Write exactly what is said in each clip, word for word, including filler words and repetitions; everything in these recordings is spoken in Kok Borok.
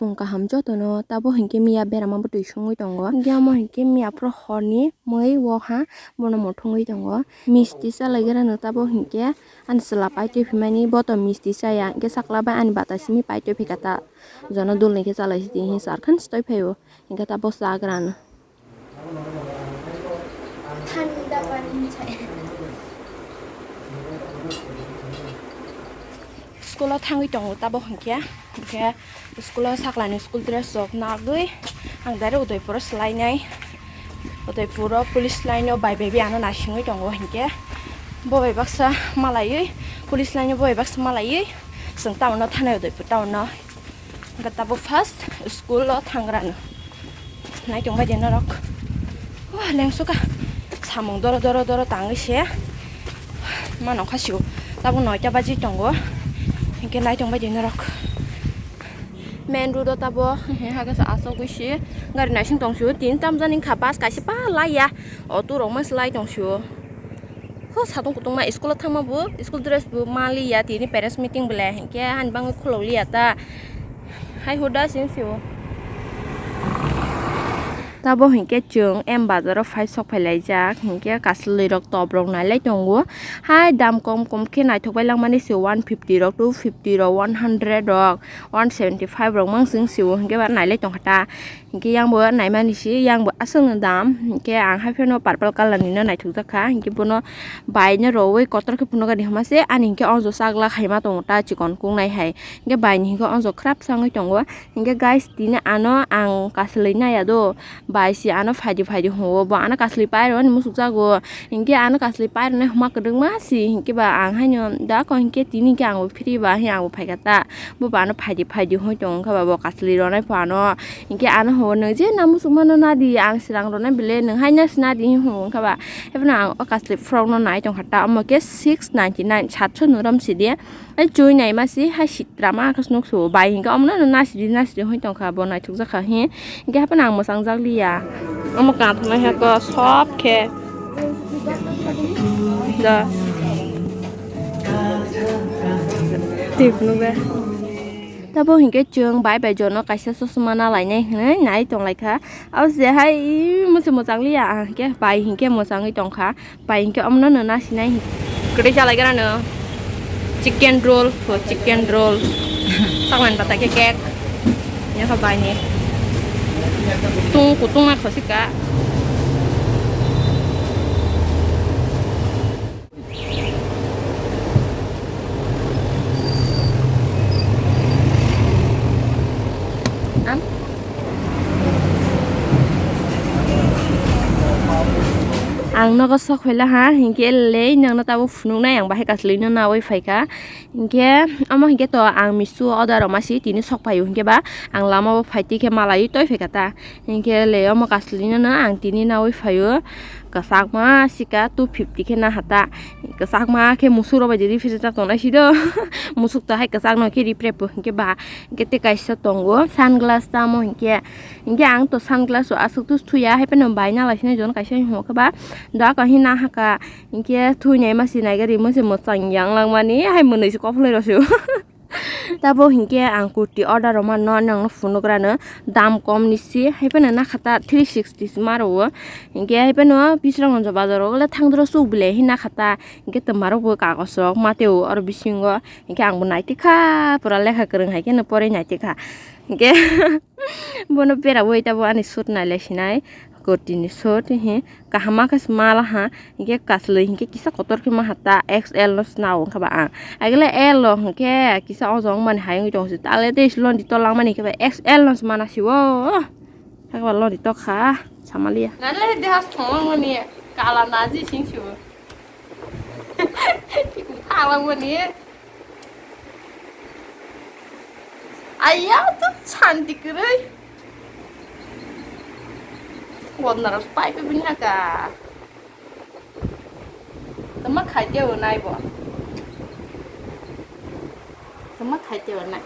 Tong kaham jotono, tabo hinkhe miya berama bwtwi songwi tongo. Hinkhe amo hinkhe miya phuru horni mui wokha bono muthungwi tongo. Misti chalaigrano tabo hinkhe ani chwla paitwi phimani, bo to misti chaya, hinkhe sakla bai ani bata simi paitwi phikha ta. Jono dulni khe chalaisidi hinwi charkhan sitoi phaio, hinkhe tabo chagrano. Thanda pani chai. School o thangwi tongo tabok hinkhe, hinkhe school o saklani school dress rok nagwi ang direct Udaipur o swlainai. Udaipur o police line o bai bai bai ano naisingwi tongo hinkhe, bo bai baksa malaiwi, police line o bo bai baksa malaiwi chwng town o thanai, Udaipur town o. Hinkhe tabuk first school o thangrano. Naitung bai di norok. Wah, lengsoka. Samung doro doro doro tangwi se. Ma nokha sio. Tabuk noita baji tongo. Hinkhe naitung bai di norok. Main road o tabo. He, he, hakhe se asogwi se. Gari naising tong sio. Tin tam jani kha bus kaisa pa laiya. Auto rok ma se lai tong sio. Ho, satung kutung ma school o thangma bo, school dress bo ma liya, tini parents meeting bole, hinkhe hani bangwi khulok liya ta. Hai huda sing sio. Tabo hinkhe chwng M bazar o phai sok phai laijak, hinkhe kaslwi rok top rok nai lai tongo. Hai dam kom kom khe naithok bai langmani se one fifty rok, two fifty rok, one hundred rok, one seventy five rok mang sing sio, hinkhe ba nai lai tongkha ta. Hinkhe yang bo naimani se, yang bo aswkno dam. Hinkhe ang hai phano purple colour ni no naithokjak kha. Hinkhe bono bai no rowoi kotor khe phunukani hwnma se, ani hinkhe onjo chakla khaima tongo ta chikon kungnai hai. Hinkhe bai ni hinkhe onjo khrap sangwi tongo. Hinkhe guys, tini ano ang kaslwi naiya do. Bai se ano phaidi phaidi hwngo. Bo ano kaslwi pairwani musukjago. Hinkhe ano kaslwi pairwnai hwnma kwdwkma se. Hinkhe ba ang haino da ko hinkhe tini hinkhe ang bo free ba, hinkhe ang bo phaikha ta. Bo ba ano phaidi phaidi hoi tongo, wngkha ba bo kaslwi ronai pho ano. Hinkhe ano hwngo, "Nwng je na muchungmano nadi, ang srang ronai bele, nwng hai na se nadi," hinwi hwngo, wngkha ba. Haiphano ang o kaslwi frok no nai tongkha ta, omo khe six ninety nine, satso norom sidi. Hai choi naima se, hai sitra ma khe nukso, bai hinkhe omono no nasidi nasidi hoi tongkha, bo naithokjak kha hi. Hinkhe haiphano ang mwchang jak liya. Omo kathok nai hakhe sob khe. Da. Tip nube. Tabo hinkhe chwng bai bai jono kaisa chosma na lainai hinwi nai tong lai kha. Abo se hai musi mwchang liya, ah, hinkhe bai hinkhe mwchangwi tong kha. Bai hinkhe omono no nasinai hin-, kwtwi chalai gra no. Chicken roll, oh, chicken roll. Saklan bata khe cake. Nya kha bai ni. Tung kutung ma khosi ka. Ang nogo sok phaila ha, hinkhe le nangno tabuk phunuknai ang bahai kaslwino nawi phaikha. Hinkhe omo hinkhe to ang misu order rwma si tini sok phaio hinkhe ba ang lama o phai twi khe malaiwi toi phaikha ta. Hinkhe le omo kaslwino no ang tini nawi phaio. Kwchakma sika two fifty khe na hata. Kwchakma khe musuk rok bai di ripre jak tongnai si do. Musuk to hai kwchak no khe ripre po hinkhe ba. Hinkhe tei kaisa tongo sunglass tamo hinkhe. Hinkhe ang to sunglass o aswk tus thuya hai phano bai na lai sinai jon kaisa himo khe ba. Da kahi na haka hinkhe thui nai ma si nai gari mo se mwchang yang langmani hai mwnwi se koplai rw se o. Tabo hinkhe ang kurti order rwma no nangno phunukgrano dam kom ni si, hai phano nakhata three sixty si ma rwo. Hinkhe hai phano Bisramganj bazar o le thangdro chuk bile hi nakhata, hinkhe twmarok bo kagos rok mateo oro bisingo, hinkhe ang bo naitwkha pura lekha kwrwng hai kheno porwi naitwkha. Hinkhe bono bera bai tabo ani suit nailai sinai, kurti ni suit hi. Kaham ma khe se mala ha, hinkhe kaslwi hinkhe kisa kotor khe ma ha ta, X L no sna o wngkha ba ang. Agele L o hinkhe kisa ojong mani hai wngwi tong si, tale tei se londi to langmani hinkhe ba X L no se mana si o. Hakhe ba londi to kha, samaliya. Nale deha thongmani kala naji sing si o. Thalangmani. Aya to santi kwrwi. Wadnaros pai pe bini haka. Tama khaite o nai bo. Tama khaite o nai.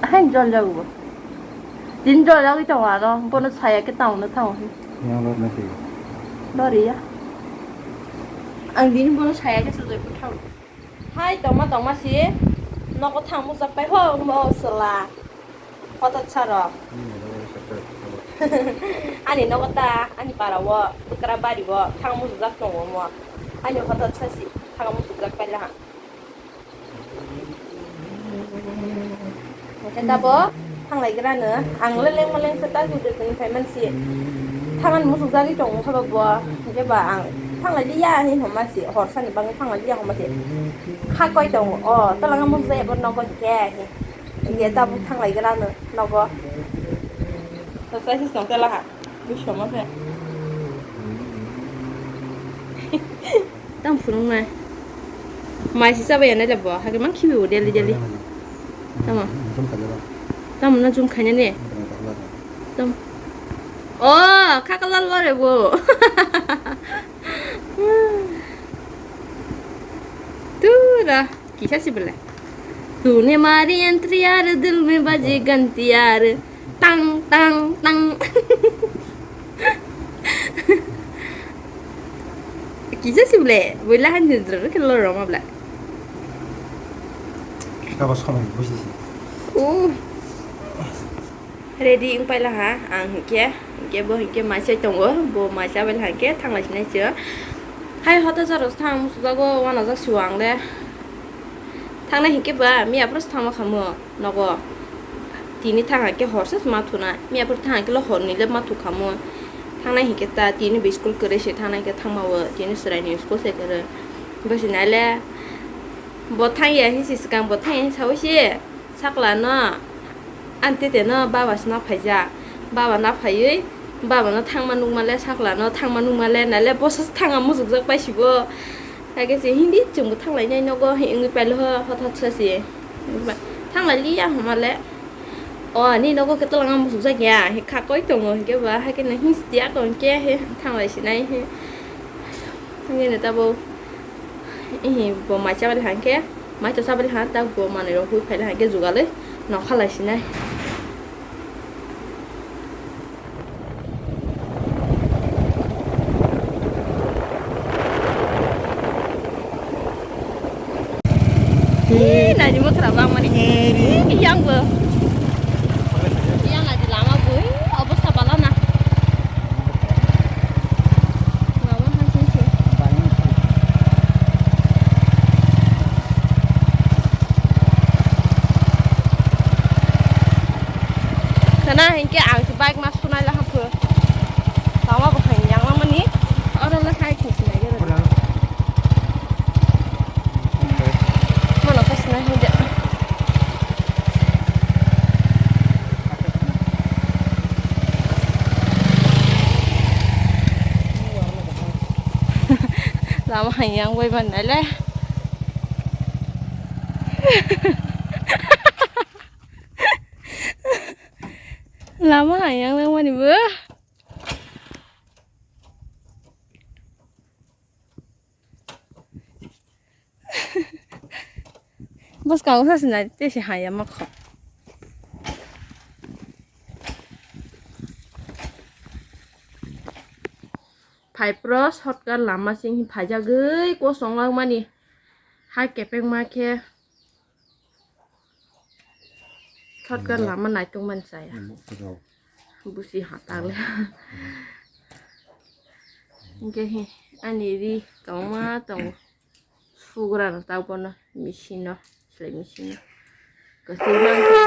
Hai jol jago bo. Din jol jagwi tongo aro bono saya khe tamo no tamo. Yang lor na si. Lori ya. Ang din bono saya khe sujai phuthau. Hai tongma tongma si nogo thang mujak pai ho mo sala. Hotot saro. Ani nogo ta ani para o bwkra bari o thang mujak tongo mo. Ani hotot sasi thang mujak pai laha. Hwnkhe tabo thanglaigrano ang le lengma lengsa ta judi tini phaimansi thangan musukjagwi tongo khe bo, hwnkhe ba ang thanglai liya hinwi hwnma si, horsani bagwi thanglai liya hwnma si kha koi tongo. O twlangma musukjagwi bo nogo hwnkhe, hwnkhe tabuk thanglaigrano nogo. Tongsa se tongsa laha. Bwskango khe. Tamo phunuknai. Mai se chabai ya nai le bo. Hakhe mang khibi bo daily daily. Tamo. Jom khaijak. Tamo na jom khaina ne. Tamo. Oh, kha kalal lo re bo. Tura. Kisa si bole. Tune mari entry yaar, dil mein baji ganti yaar. Tang, tang, tang. Kisa si bole. Boila han jindra ke lo roma bole. Kaba somoi buji si. Oh. Ready wng paila ha ang hinkhe, hinkhe bo hinkhe mai chai tongo, bo mai chabai hinkhe thanglai sinai se. Hai hota jaro thang musujago wanajak siwa ang le. Thangnai hinkhe ba miya phuru thangma khamu nogo. Tini thang hinkhe horsa ma thuna, miya phuru thang hinkhe lo horni le ma thu khamu. Thangnai hinkhe ta tini bi school kwrwi se thangnai hinkhe thangma o tini chwraini school se kwrwi. Bwswk nai le bo thang ya hinsi swkang bo thang ya hinsa wi se. Sakla no ani tete no baba sna phaijak, baba na phaiwi baba no thangma nukma le sakla no thangma nukma le nale bosa thanga musukjak paisibo. Hakhe se hindi chwngbo thanglainai nogo hi wngwi pailo ho hothat sa se. Thanglai liya homa le. O ani nogo khe twlanga musukjak ya hi kha koi tongo hinkhe ba hakhe no hinsti ya ko hinkhe he thanglai sinai he. Hinkhe no tabo. Ihi bo mai chabai hankhe, mai to chabai han tak bo manwi rok hui phai hankhe jugalwi nokha lai sinai. Ih, nai di mokhra bang mani. Ih, yang bo. Yang nai di lama bo. Ih, obosta bala na. Lama hangsing se. Khana hinkhe ang se bike ma sunai la haphu. Lama bo hai yang lamani. Oro la hai khusi lai gero. Mano khusi na hinde. Lama hayang bai ban nai le. Lama hayang nang mani bo. Bwskango sa sinai tei se haya ma kho. Phai pro shortcut lama sing phaijagwi kosong langmani. Hai kepengma khe. Shortcut lama naitok man chaya. Busi hatak le. Hinkhe he ani ri tongma tongo. Sugra no tabo no machine no, silai machine no. Kwchwima wngkha.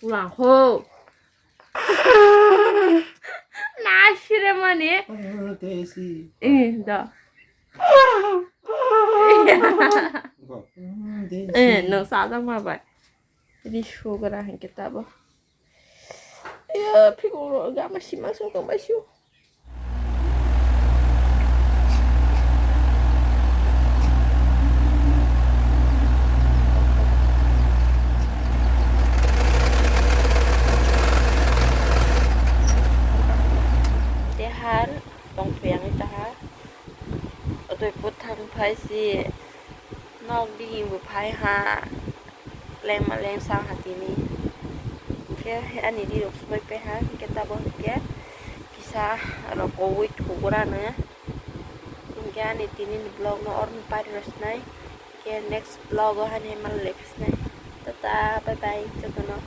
Sulang ho. Nasire mani. Eh, da. Eh, no, sajak ma bai. Ri sugra hinkhe tabo. Ayo, phikung ro, gama sima so, gama sio. Tehan tongthoi ang taha. Otoi pothang phai si nok digi bo phai ha. Lengma lengsang ha tini. Hinkhe ani rirok subai pai ha, hinkhe tabuk hinkhe kisa rok kowui thugra no. Hinkhe ani tini ni vlog no oroni pari rw sinai. Next vlog o hani mal lekhisnai. Tata, bye bye, jotono.